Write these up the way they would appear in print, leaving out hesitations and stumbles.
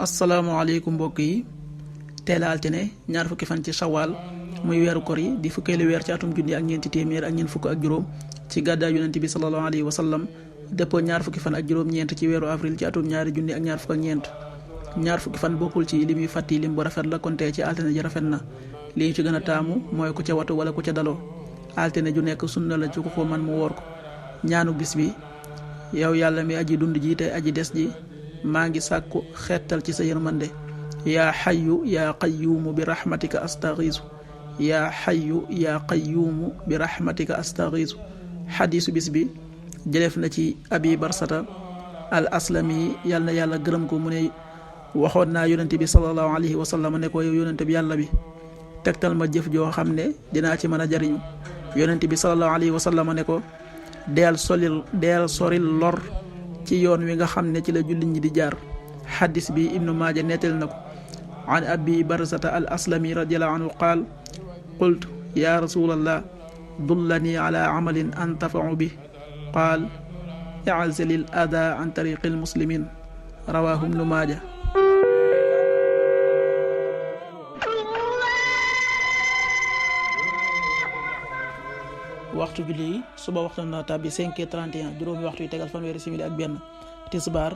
asalaamaaleykum mbokk yi teel a altine ñaar fukki fan ci shawaal muy weeru kor yi di fukkeelu weer ci atum junni ak ñeenti téeméer ak ñeent fukk ak juróom ci gàddaay yonent bi sallallahu alayhi wa sallam dëppoo ñaar fukki fan ak juróom-ñeent ci weeru avril ci atum ñaari junni ak ñaar fukk ak ñeent ñaar fukki fan bokkul ci lim yu fàtti lim bu rafet la kon tey ci altine ji rafet na li ñu ci gën a taamu mooy ku ca watu wala ku ca daloo altine ju nekk sunna la ci ku ko man mu woor ko ñaanu bis bi yow yàlla mi aji dund ji te aji des ji maa ngi sàkku xeetal ci sa yërmande yaa xayu yaa qayyuumu bi rahmatika astaxiisu yaa xayu yaa qayyuumu bi rahmatika astaxiisu xadiisu bis bi jëleef na ci abi barsata al aslami yàlla na yàlla gërëm ko mu ne waxoon naa yonente bi sallallahu alayhi wa sallam ne ko yow yonente bi yàlla bi tegtal ma jëf joo xam ne dinaa ci mën a jariñu yonente bi sallallahu alayhi wa sallam ne ko deel soril lor ci yoon wi nga xam ne ci la jullit ñi di jaar xadis bi ibnu maaja nettal na ko an abi barsata al aslami radiallahu anhu qaal qultu ya rasulallah dullani ala amalin antafau bi qaal i'zilil ada an tariqi al muslimin rawahu ibnu maaja. waxtu julli yi suba waxtu na tàbbi 5h31 juróomi waxtu yu tegal fanweeri simili ak benn tisbaar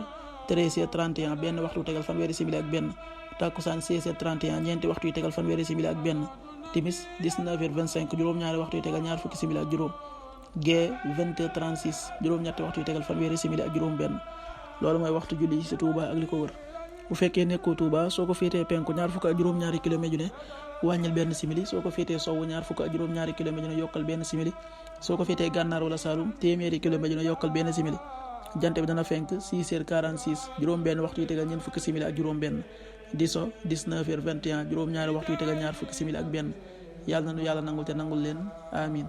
13h31 benn waxtu yu tegal fanweeri simili ak benn takkusaan 16h31 ñeenti waxtu yu tegal fanweeri simili ak benn timis 19h25 juróom-ñaari waxtu yu tegal ñaar fukki simili ak juróom gee 20h36 juróom-ñetti waxtu yu tegal fanweeri simili ak juróom benn loolu mooy waxtu julli ci Touba ak li ko wër bu fekkee nekkoo Touba soo ko féetee penku ñaar fukk ak juróom-ñaari kilomètre ju ne wàññil benn simili soo ko féetee sowwu ñaar fukk ak juróom-ñaari kilomètre ju ne yokkal benn simili soo ko féetee gànnaar wala Saalum téeméeri kilomètre ju ne yokkal benn simili jant bi dana fenk 6h46 juróom benn waxtu yu tegal ñeent fukki simili ak juróom benn di so 19h21 juróom-ñaari waxtu yu tegal ñaar fukki simili ak benn yàlla na nu yàlla nangul te nangul leen amin